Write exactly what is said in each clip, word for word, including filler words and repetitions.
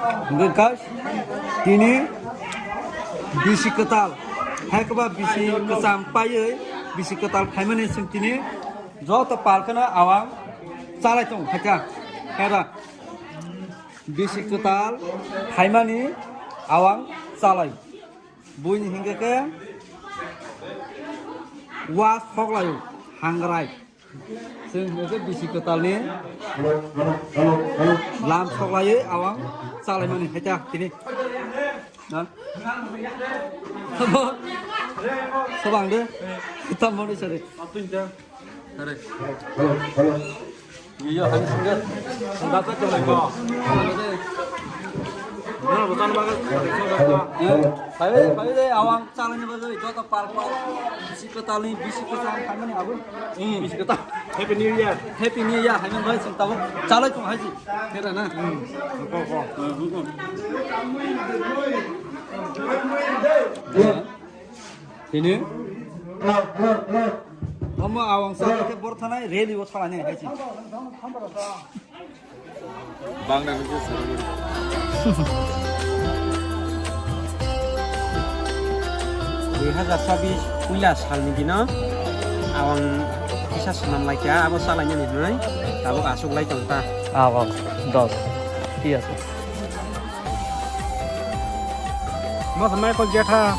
Hingke guys, tini bisi kwtal, hai kwba bisi kwcham paiwi bisi kwtal khaimani chwng tini joto pal kheno awang chalai tongo, khaikha, khaira. Bisi kwtal khaimani awang chalai. Buini hingke khe wa soklaio hangrai. Chwng hingke bisi kwtalni lam soklaio awang chalaimani haita tini. Na? Sobang de. Tamoni sari. Are. Iya, iya, hai singa. Singa tak kena ko. Mana bukan banget. Hai, hai de, awang chalani bagwi joto pal pal. Bisi kwtalni, bisi kwtal khaimani abu. Hmm. Bisi kwtal. Happy New Year. Happy New Year, hai bai sing tabo. Chalai tong hai si. Kera na. Hmm. Ko, ko. Hmm, hmm, hmm. Ini. Omo awang sa ke bor thanai rally o thalani hai si. Bangla ni je sarani. Dui hazar sabis puila salni dino awang kisa swnam laikha, abo salainani hwnwi tabuk aswk lai tong ta. Awang dos. Iya, sir. Mas mai ko jetha.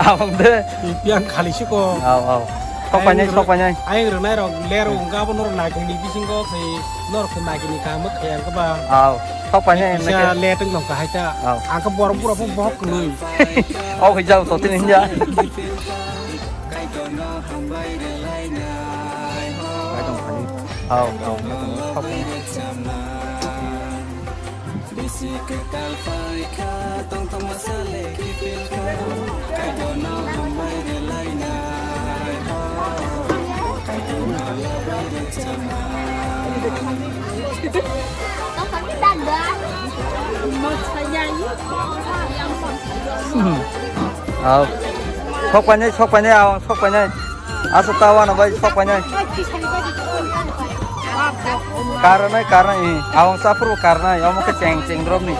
Abang de. Yang khali siko. Aw, aw. Sok painai, sok painai. Ayang rwnai rok ler wngka abo norok naikini bisingo sei norok se naikini kaham khayang keba. Aw. Sok painai. Bisa le teng nong kahai ta. Aw. Angka borok pura pun bohok kului. Aw, hijau to tini hinja. Aw, aw. Sok painai. Bisi kwtal phai kha, tong tong masa le kiphil kha. Kaitorno hambai rwlainai ho. Kaitorno labai rwchapnai. Aw. Sok painai, sok painai, aw, sok painai. Aswk ta uanw bai sok painai. Karnai, karnai, eh. Awang chaphuru karnai, omo khe cheng, cheng drop ni.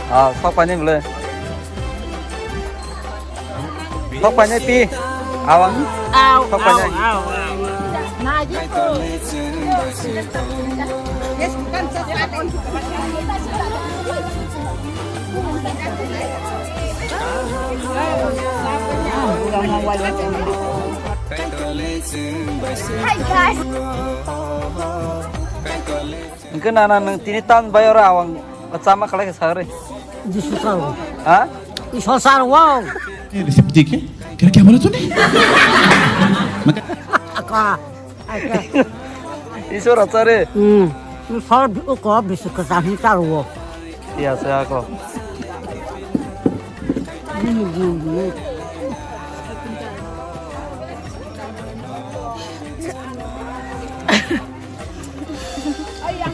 Ah, sok painai bole. Sok painai pi. Awang. Aw, sok painai. Aw, aw, aw. Hi, guys. Hingke nana nwng tini tan bai oro awang chama khlai khe sagri. Jisu sar wo. Ha? Isor sar wo. ये रेसिपी देखिए, क्या क्या बोला तूने? Aka. Isor achare. Hmm. Isor ko bisi kwcham hin sar wo. Iya se ako.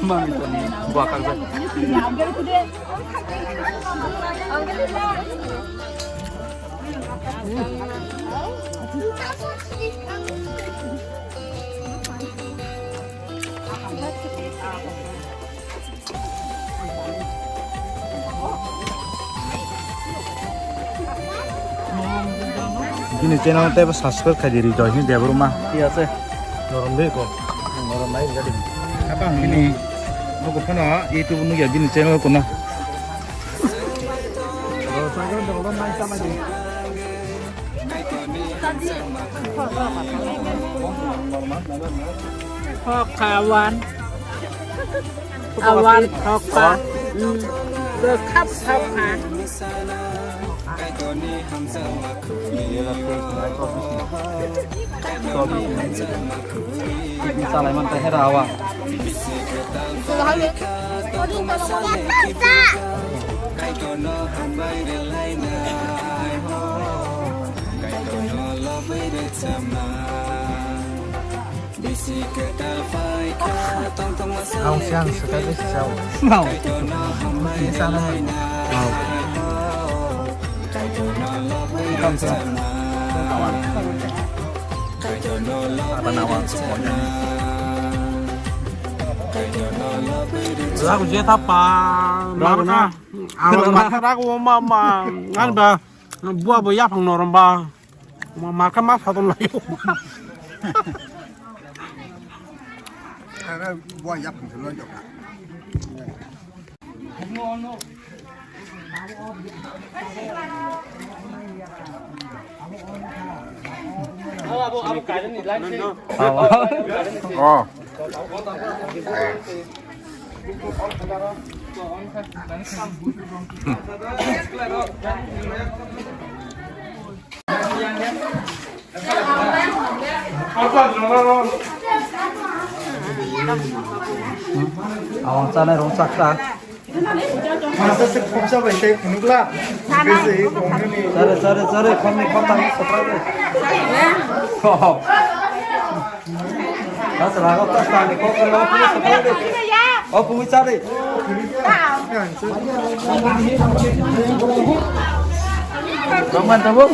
Mami to ni buah kangsa. Bini channel tei bo subscribe khai di ri joi ni Debbarma. Iya se. Norom de ko. Norom nai jadi. Apa bini? Nugo phano YouTube nugya bini channel ko na. Hok kawan. Awan thokha. Hmm. Bwkhap thokha. Salai man ta hera awa. Ang siyang swkagwi sijao. Ang. Ang sana. Ang. Ang sana. Apa nama? Lagu je thapa, marka. Ang marka rago ma ma. Ngan ba, bua bo yaphang norom ba. Ma marka ma phaton layo. Bua yaphang se lo jok. Oh. Awang chanai rong chakta. Masa se khopsa bai tei phunukla. Bese i phunukni. Sare, sare, sare, khomni khoptang ni sopra de. Oh. Bas rago ta sani ko ko lo ko sopra de. O pumi sare. Roman tabu.